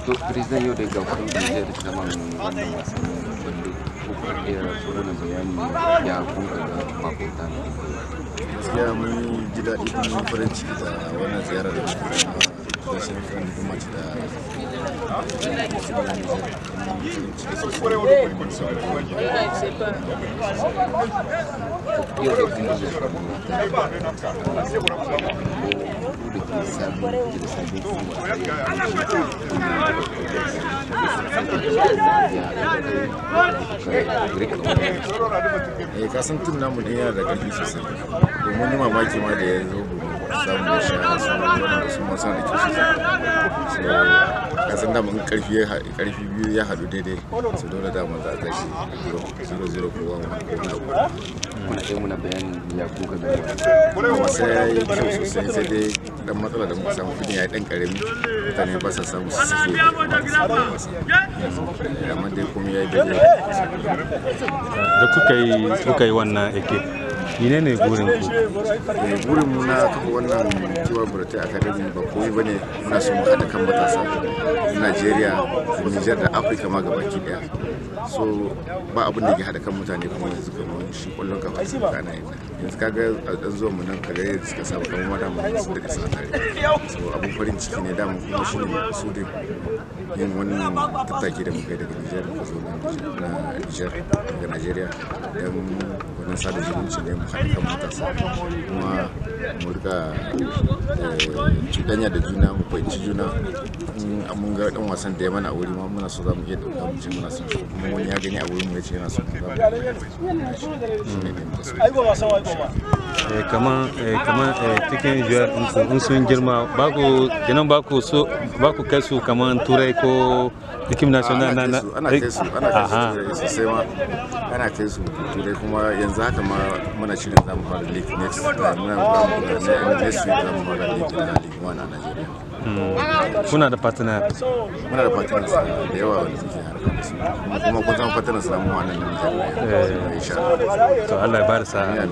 To president, yau da ga ku Niger saman wannan wasan kwallo, ko kuma iya mana bayani ya kun ga bakunta na? Gaskiya mun ji daɗi kuma mun farin ciki da wannan ziyara da muka yi na national friendly match da équipe na Niger. Mun farin ciki sosai, mun samu. Yau da kun zo wasan ko ku da ke sabon kuke da sabon ku wasa yau ya rika wannan? Eh, ka san team namu din yana da ƙarfi sosai. Domin ni mamaki ma da ya zo samu ya sha su wanda su ma suna da kyau sosai. So ka san dama in ƙarfi ya ƙarfi biyu ya haɗu daidai, so dole dama za a tashi 0-0 ko 1-1 ko wani abu. Kuna iya muna bayanin ya kuka ga wasan? Wasa ya yi kyau sosai, sai dai dan matsala da muka samu, filin ya yi dan karami, mutane ba sa samu su sake da kamata su yi wasa, amma dai komai ya yi daidai. Da kuka yi wannan équipe, menene gurin ku? Burin mu na kafa wannan Kiwa Buratai Academy ba komai bane, muna so mu haɗa kan matasa Najeriya da Niger da Afirka ma gabaki daya. So ba abin da ke haɗa kan mutane kuma yanzu kamar shi ƙwallon kafa da ana yin yanzu. Kaga a ɗan zuwan mu nan, kaga yadda suka saba, kamar ma dama sun daɗe suna tare. So abin farin ciki ne dama, kuma shi ne makasudin yin wannan tattaki da muka yi daga Niger muka zo na Niger daga Najeriya, don wannan sada zumunci ne, mu haɗa kan matasa kuma mu rika cuɗanya da juna, mu fahimci juna. In mun ga ɗan wasan da ya mana a wuri ma muna so, za mu iya ɗauka mu ce muna son shi, kuma wani ya gani a wurin mu ya ce yana son mu, za mu iya shi ne dai muka so. Kaman cikin joueur ɗinku, in sun girma, ba ku kenan ba ku so ba ku kai su kaman Turai ko équipe nationale na? Ana kai su Turai sosai ma, ana kai su Turai. Kuma yanzu haka ma muna shirin za mu fara league next time, muna next week za mu fara league na League One a Nigeria. Kuna da partenaire? Muna da partners da yawa wanda suke harka da su, kuma kun san partners namu a nan Niger, insha Allah. To, Allah ya bada sa'a.